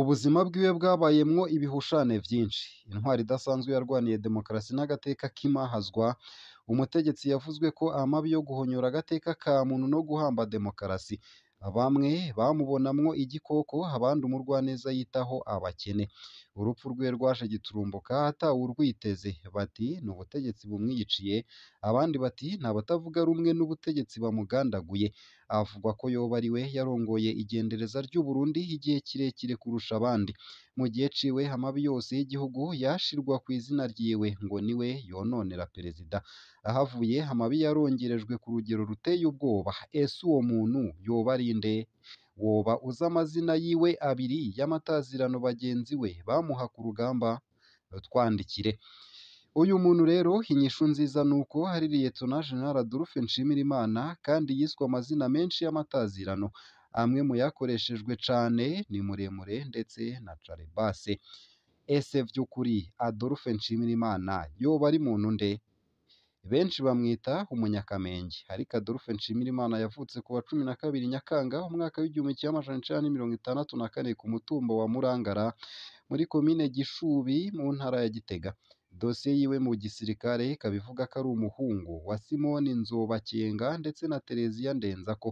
Ubuzima bwiwe bwabayemwo ibihushane vyinshi. Intwari idasanzwe yarwaniye demokarasi n'agateka k'imahazwa, umutegetsi yavuzwe ko amabi yo guhonyora agateka ka muntu no guhamba demokarasi. Bamwe bamubonamwo igikoko, abandi umurwaneza yitaho abakene. Urupfu rwiwe rwaje giturumbuka atawurwiteze. Bati ni ubutegetsi bumwiyiciye, abandi bati ni abatavuga rumwe n'ubutegetsi bamugandaguye. Avugwa ko yoba ari we yarongoye igendereza ry'Uburundi igihe kirekire kurusha abandi. Mu gihe ciwe amabi yose y'igihugu yashirwa kw'izina ryiwe ngo niwe yononera perezida. Ahavuye amabi yarongerejwe ku rugero ruteye ubwoba. Ese uwo muntu yoba ari nde? Woba uzi amazina yiwe abiri y'amatazirano bagenzi we bamuha ku rugamba? Twandikire. Uyu muntu rero inyishu nziza nuko ari Liyetona Jenerali Adolphe Nshimirimana, kandi yiswe amazina menshi y'amatazirano. Amwe mu yakoreshejwe cane ni Muremure ndetse na Calebase. Ese vy'ukuri Adolphe Nshimirimana yoba ari muntu nde? Benshi bamwita umunyakamenge, ariko Adolphe Nshimirimana yavutse ku wa 12 Nyakanga umwaka w'1964 ku mutumba wa Murangara muri komine Gishubi mu ntara ya Gitega. Dosiye yiwe mu gisirikare ikaba ivuga ko ari umuhungu wa Simoni Nzobakenga ndetse na Tereziya Ndenzako.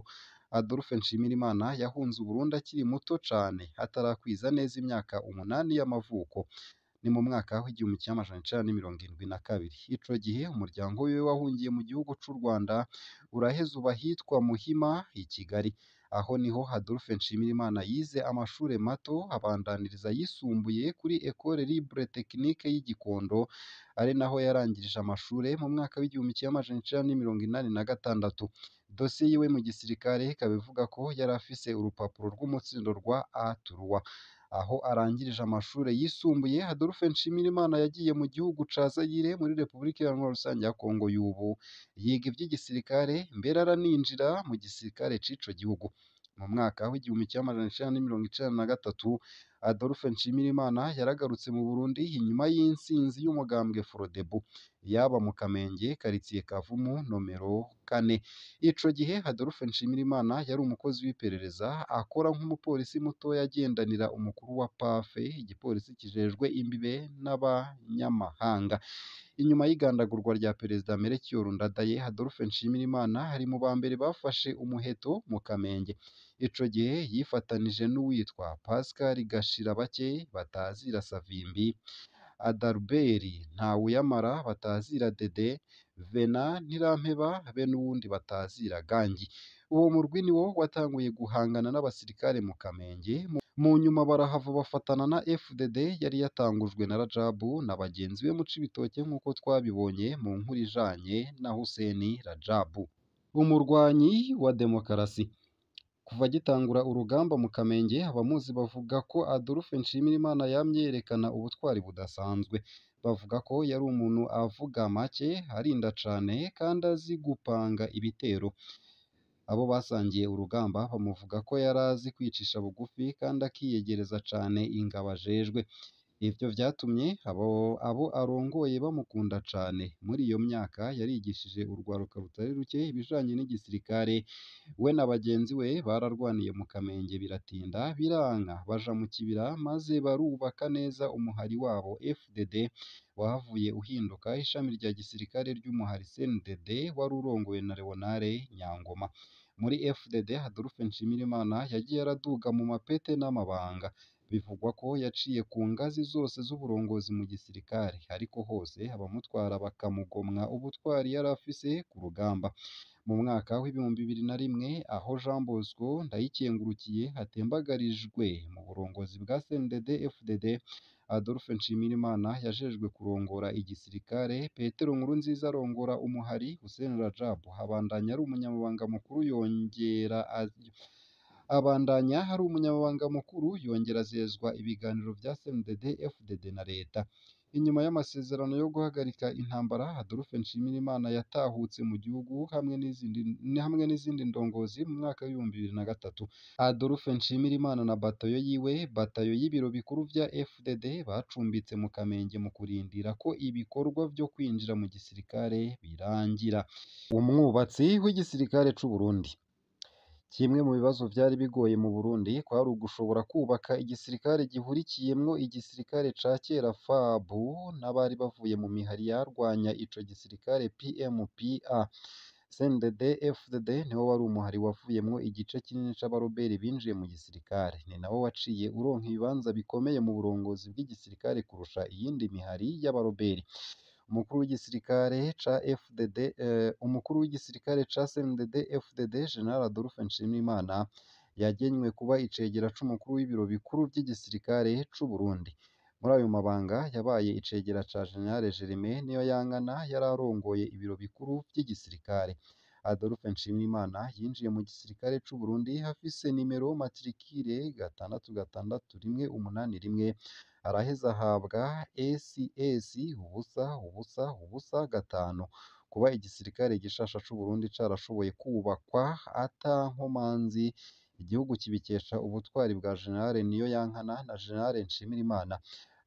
Adolphe Nshimirimana yahunze Uburundi akiri muto cane, atarakwiza neza imyaka 8 y'amavuko. Ni mu mwaka w'1972. Ico gihe umuryango wiwe wahungiye mu gihugu c'u Rwanda, uraheza uba ahitwa Muhima i Kigali. Aho niho Adolphe Nshimirimana yize amashure mato, abandaniriza ayisumbuye kuri Ecole Libre Technique y'i Gikondo, ari naho yarangirije amashure mu mwaka w'1986. Dosiye yiwe mu gisirikare ikaba ivuga ko yari afise urupapuro rw'umutsindo rwa A3. Aho arangirije amashure yisumbuye, Adolphe Nshimirimana yagiye mu gihugu ca Zaire muri Repubulika Iharanira Rusange ya Kongo y'ubu, yiga ivy'igisirikare, mbere araninjira mu gisirikare c'ico gihugu. Mu mwaka w'1993 Adolphe Nshimirimana yaragarutse mu Burundi inyuma y'intsinzi y'umugambwe Frodebu, yaba mu Kamenge, karitiye Kavumu nomero 4. Ico gihe Adolphe Nshimirimana yari umukozi w'iperereza, akora nk'umupolisi mutoya agendanira umukuru wa PAF, igipolisi kijejwe imbibe n'abanyamahanga. Inyuma y'igandagurwa rya perezida Melchior Ndadaye, Adolphe Nshimirimana ari mu ba mbere bafashe umuheto mu Kamenge. Ico gihe yifatanije n'uwitwa Pascal Gashirabake batazira Savimbi, Adalbert Ntawuyamara batazira Dede, Venant Ntirampeba be n'uwundi batazira Gangi. Uwo murwi niwo watanguye guhangana n'abasirikare mu Kamenge, mu nyuma barahava bafatana na FDD yari yatangujwe na Rajabu na bagenzi be mu Cibitoke nk'uko twabibonye mu nkuru ijanye na Hussein Rajabu. Umurwanyi wa demokarasi. Kuva agitangura urugamba mu Kamenge, abamuzi bavuga ko Adolphe Nshimirimana yamye yerekana ubutwari budasanzwe. Bavuga ko yari umuntu avuga make, arinda cane kandi azi gupanga ibitero. Abo basangiye urugamba bamuvuga ko yari azi kwicisha bugufi kandi akiyegereza cane ingabo ajejwe. Ivyo vyatumye abo arongoye bamukunda cane. Muri iyo myaka yarigishije urwaruka rutari ruke ibijanye n'igisirikare. We na bagenzi we bararwaniye mu Kamenge biratinda biranka, baja mu kibira maze barubaka neza umuhari wabo FDD, wahavuye uhinduka ishami rya gisirikare ry'umuhari CNDD wari urongowe na Leonard Nyangoma. Muri FDD Adolphe Nshimirimana yagiye araduga mu mapete n'amabanga. Bivugwa ko yaciye ku ngazi zose z'uburongozi mu gisirikare, ariko hose abamutwara bakamugomwa ubutwari yari afise ku rugamba. Mu mwaka w'2001 aho Jean Bosco Ndayikengurukiye atembagarijwe mu burongozi bwa CNDD FDD, Adolphe Nshimirimana yajejwe kurongora igisirikare, Petero Nkurunziza arongora umuhari, Hussein Rajabu abandanya ari umunyamabanga mukuru yongera abandanya ari umunyamabanga mukuru yongera azezwa ibiganiro vya CNDD FDD na leta. Inyuma y'amasezerano yo guhagarika intambara, Adolphe Nshimirimana yatahutse mu gihugu hamwe n'izindi ndongozi mu mwaka w'2003. Adolphe Nshimirimana na batayo yiwe, batayo y'ibiro bikuru vya FDD, bacumbitse mu Kamenge mu kurindira ko ibikorwa vyo kwinjira mu gisirikare birangira. Umwubatsi w'igisirikare c'u Burundi. Kimwe mu bibazo vyari bigoye mu Burundi kwari ugushobora kubaka igisirikare gihurikiyemwo igisirikare ca kera FAB n'abari bavuye mu mihari yarwanya ico gisirikare PMPA. CNDD FDD niwo wari umuhari wavuyemwo igice kinini c'abaroberi binjiye mu gisirikare, ni nawo waciye uronka ibibanza bikomeye mu burongozi bw'igisirikare kurusha iyindi mihari y'abaroberi. Umukuru w'igisirikare ca FDD, umukuru w'igisirikare ca CNDD FDD General Adolphe Nshimirimana yagenywe kuba icegera c'umukuru w'ibiro bikuru vy'igisirikare c'u Burundi. Muri ayo mabanga yabaye icegera ca General Germain Niyoyankana yari arongoye ibiro bikuru vy'igisirikare. Adolphe Nshimirimana yinjiye mu gisirikare c'u Burundi afise nimero matricule 666181, araheza ahabwa SS 0 0 0 5. Kuba igisirikare gishasha c'u Burundi carashoboye kubakwa ata nkomanzi, igihugu kibikesha ubutwari bwa General Niyoyankana na General Nshimirimana.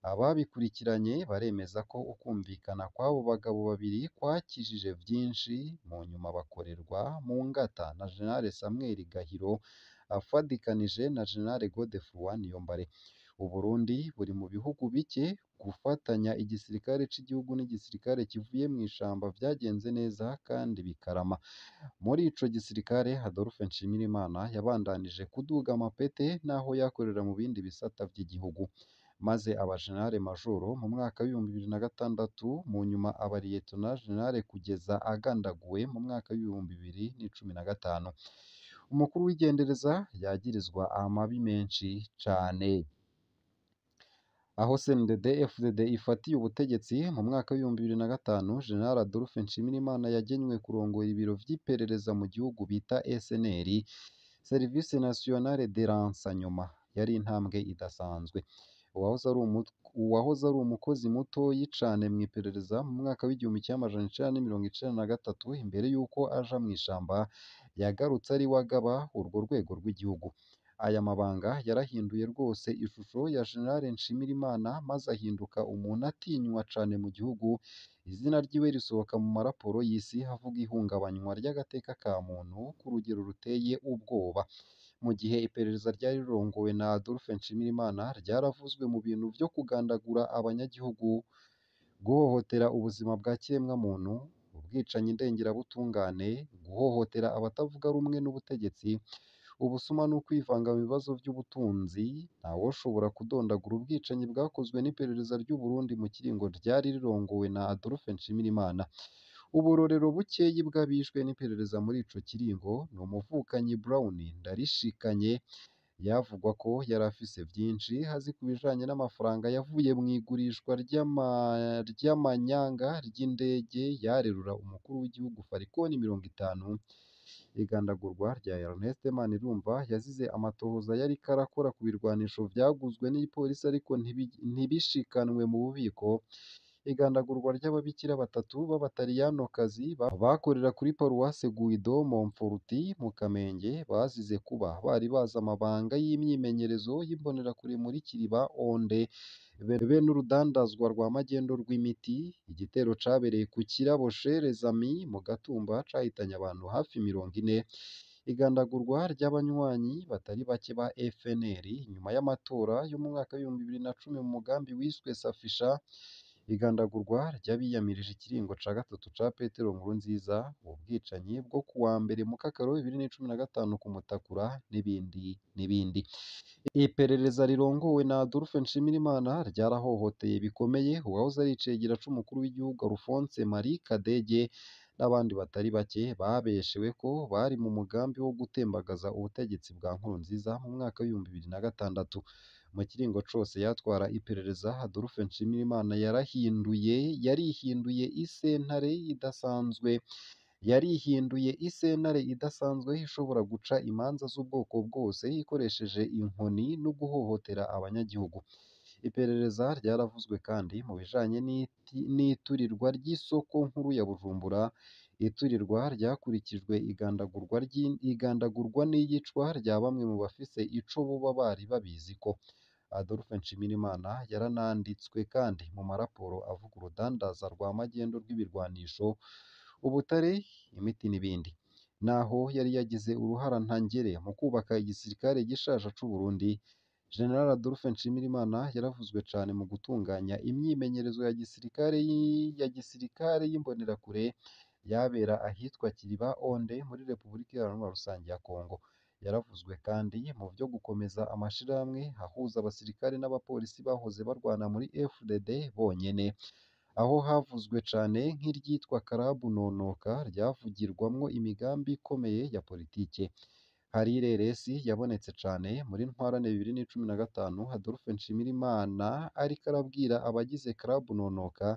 Ababikurikiranye baremeza ko ukwumvikana kw'abo bagabo babiri kwakijije vyinshi, mu nyuma bakorerwa mu ngata na General Samuel Gahiro afadikanije na General Godefroid Niyombare. Uburundi buri mu bihugu bike gufatanya igisirikare c'igihugu n'igisirikare kivuye mw'ishamba vyagenze neza kandi bikarama. Muri ico gisirikare Adolphe Nshimirimana yabandanije kuduga amapete naho yakorera mu bindi bisata vy'igihugu, maze aba General Majoro mu mwaka w'2006, mu nyuma aba Lieutenant General kugeza agandaguwe mu mwaka w'2015. Umukuru w'igendereza yagirizwa amabi menshi cane. Aho CNDD FDD ifatiye ubutegetsi mu mwaka w'2005, General Adolphe Nshimirimana yagenywe kurongora ibiro vy'iperereza mu gihugu bita SNR, Service Nationale de Renseignement. Yari intambwe idasanzwe. Uwahoze ari umukozi mutoyi cane mw'iperereza mu mwaka w'1993 imbere y'uko aja mw'ishamba, yagarutse ari we agaba urwo rwego rw'igihugu. Aya mabanga yarahinduye rwose ishusho ya General Nshimirimana, maze ahinduka umuntu atinywa cane mu gihugu. Izina ryiwe risohoka mu maraporo y'isi avuga ihungabanywa ry'agateka ka muntu ku rugero ruteye ubwoba. Mu gihe iperereza ryari rirongowe na Adolphe Nshimirimana ryaravuzwe mu bintu vyo kugandagura abanyagihugu, guhohotera ubuzima bwa kiremwamuntu, ubwicanyi ndengerabutungane, guhohotera abatavuga rumwe n'ubutegetsi, ubusuma n'ukwivanga mu bibazo vy'ubutunzi. Ntawoshobora kudondagura ubwicanyi bwakozwe n'iperereza ry'u Burundi mu kiringo ryari rirongowe na Adolphe Nshimirimana. Uburorero bukeyi bw'abishwe n'iperereza muri ico kiringo ni umuvukanyi Brown Ndarishikanye, yavugwa ko yari afise vyinshi azi ku bijanye n'amafaranga yavuye mw'igurishwa ry'amanyanga ry'indege yarerura umukuru w'igihugu Falcon 50. Igandagurwa rya Ernest Manirumva yazize amatohoza yariko arakora ku birwanisho vyaguzwe n'igipolisi ariko ntibishikanwe mu bubiko. Igandagurwa ry'ababikira batatu b'abataliyanokazi bakorera kuri paruwase Guido Monforti mu Kamenge bazize kuba bari bazi amabanga y'imyimenyerezo y'imbonerakure muri Kiriba Onde be n'urudandazwa rwa magendo rw'imiti. Igitero cabereye ku Kirabo Chez Les Amis mu Gatumba cahitanye abantu hafi 40. Igandagurwa ry'abanywanyi batari bake ba FNL nyuma y'amatora yo mu mwaka w'2010 mu mugambi wiswe Safisha. Igandagurwa ry'abiyamirije ikiringo ca gatatu ca Petero Nkurunziza, ubwicanyi bwo kuwa mbere Mukakaro 2015 ku Mutakura n'ibindi n'ibindi. Iperereza rirongowe na Adolphe Nshimirimana ryarahohoteye bikomeye uwahoze ari icegera c'umukuru w'igihugu Alphonse Marie Kadege n'abandi batari bake babeshewe ko bari mu mugambi wo gutembagaza ubutegetsi bwa Nkurunziza mu mwaka w'2006. Mu kiringo cose yatwara iperereza, Adolphe Nshimirimana yarihinduye isentare idasanzwe yarihinduye isentare idasanzwe ishobora guca imanza z'ubwoko bwose ikoresheje inkoni no guhohotera abanyagihugu. Iperereza ryaravuzwe kandi mu bijanye n'iturirwa ry'isoko nkuru ya Bujumbura, iturirwa ryakurikijwe igandagurwa n'iyicwa rya bamwe mu bafise ico boba bari babiziko. Adolphe Nshimirimana yarananditswe kandi mu maraporo avuga urudandaza rwa magendo rw'ibirwanisho, ubutare, imiti n'ibindi. Naho yari yagize uruhara ntangere mu kubaka igisirikare gishasha c'u Burundi, General Adolphe Nshimirimana yaravuzwe cane mu gutunganya imyimenyerezo ya gisirikare y'imbonerakure yabera ahitwa Kiriba Onde muri Repubulika Iharanira Rusangi ya Kongo. Yaravuzwe kandi mu vyo gukomeza amashirahamwe ahuza abasirikare n'abapolisi bahoze barwana muri FDD bonyene, aho havuzwe cane nk'iryitwa Karabu Nonoka ryavugirwamwo imigambi ikomeye ya politike. Hari ireresi yabonetse cane muri Ntwarante 2015 Adolphe Nshimirimana ariko arabwira abagize Karabu Nonoka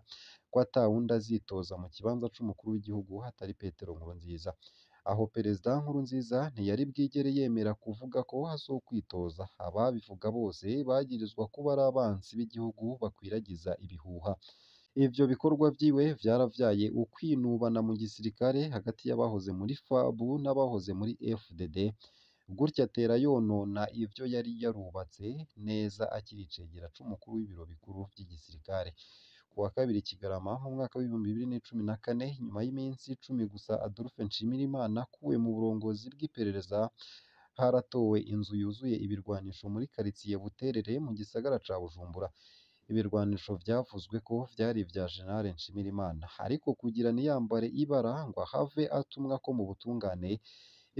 ko atawundi azitoza mu kibanza c'umukuru w'igihugu hatari Petero Nkurunziza. Aho Perezida Nkurunziza ntiyari bwigere yemera kuvuga ko azokwitoza. Ababivuga bose bagirizwa kuba ari abansi b'igihugu bakwiragiza ibihuha. Ivyo bikorwa vyiwe vyaravyaye ukwinubana mu gisirikare hagati y'abahoze muri FAB n'abahoze muri FDD, gutyo atera yonona ivyo yari yarubatse neza akiri icegera c'umukuru w'ibiro bikuru vy'igisirikare. Ku wa kabiri Kigarama mu mwaka w'2014, inyuma y'iminsi 10 gusa Adolphe Nshimirimana akuwe mu burongozi bw'iperereza, haratowe inzu yuzuye ibirwanisho muri karitiye Buterere mu gisagara ca Bujumbura. Ibirwanisho vyavuzwe ko vyari ivya General Nshimirimana, ariko kugira ntiyambare ibara ngo ahave atumwako mu butungane,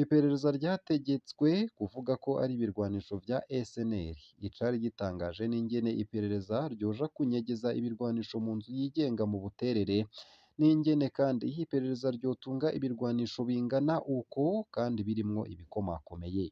iperereza ryategetswe kuvuga ko ari ibirwanisho vya SNL. Icari gitangaje n'ingene iperereza ryoja kunyegeza ibirwanisho mu nzu yigenga mu Buterere, n'ingene kandi iperereza ryotunga ibirwanisho bingana uko kandi birimwo ibikomakomeye.